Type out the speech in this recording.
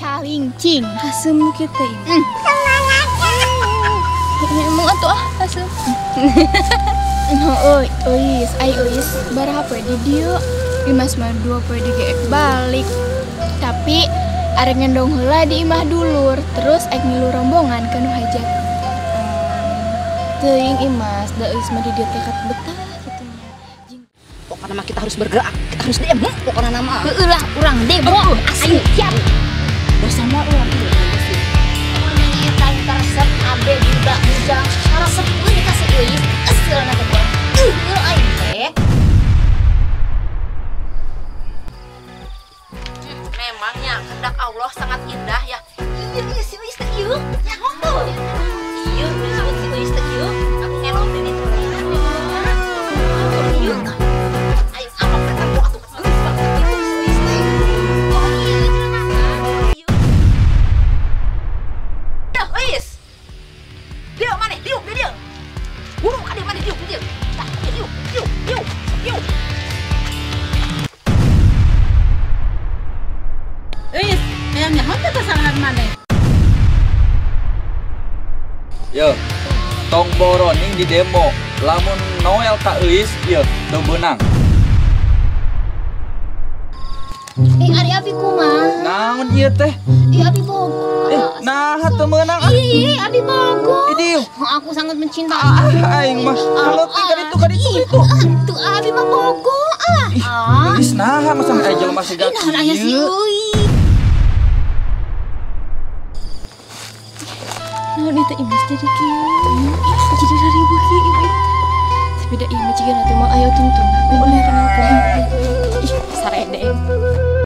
Calingcing. Haseum kieu teh ieu. Emang atuh ah haseum. No, euis, ai euis baraha poe di dieu. Imas mah 2 poe di geek balik. Tapi arek ngendong heula di imah dulur, terus ek ngilu rombongan ka nu hajat. Teuing Imas, da euis mah di dieu teh kat betah kitu nya. Pokokna mah kita harus bergerak, kita harus demo, pokokna nama. Heueuh lah urang demo. Ayo siap. Bersama urang ieu sih. Pokokna ieu teh resep abe budak bujang, resep euy ka si Euis, euseuh na teh. Eueuh aing teh. Memangnya kehendak Allah sangat indah ya. Iya si Euis teh ieu. Ya ngono. Ieu disebut si Euis teh ieu. Aku ngelong deui itu. Ieu tah. Ayo apa kata ku atuh geus banget itu si Euis teh. Oh iya cenah. Ieu. Dah Euis. Dieu maneh diuk di dieu. Buru ka dieu maneh diuk di dieu. Tah diuk diuk diuk diuk. Euis, hayang nyaho teh kesalahan maneh. Yo, tong boroning di demo. Lamun Noel ka Euis, ieu teu beunang. Ari abi kumaha? Naon ieu teh? Ih, abi bogo. Nah, teu meunang ah. Ih, abi bogo. Ih, aku sangat mencintai. Ah, aing mah. Leutik ka ditu ka ditu ditu. Tuh abi mah bogo ah. Euis naha masa aya jelema siga kieu. Nah, aya si Euis. Naon ieu teh Imas jadi kieu. Jadi rariweuh kieu ibu. Tapi da ieu mah jiga teh moal aya tungtung. Bener kenapa? Ih, sarede.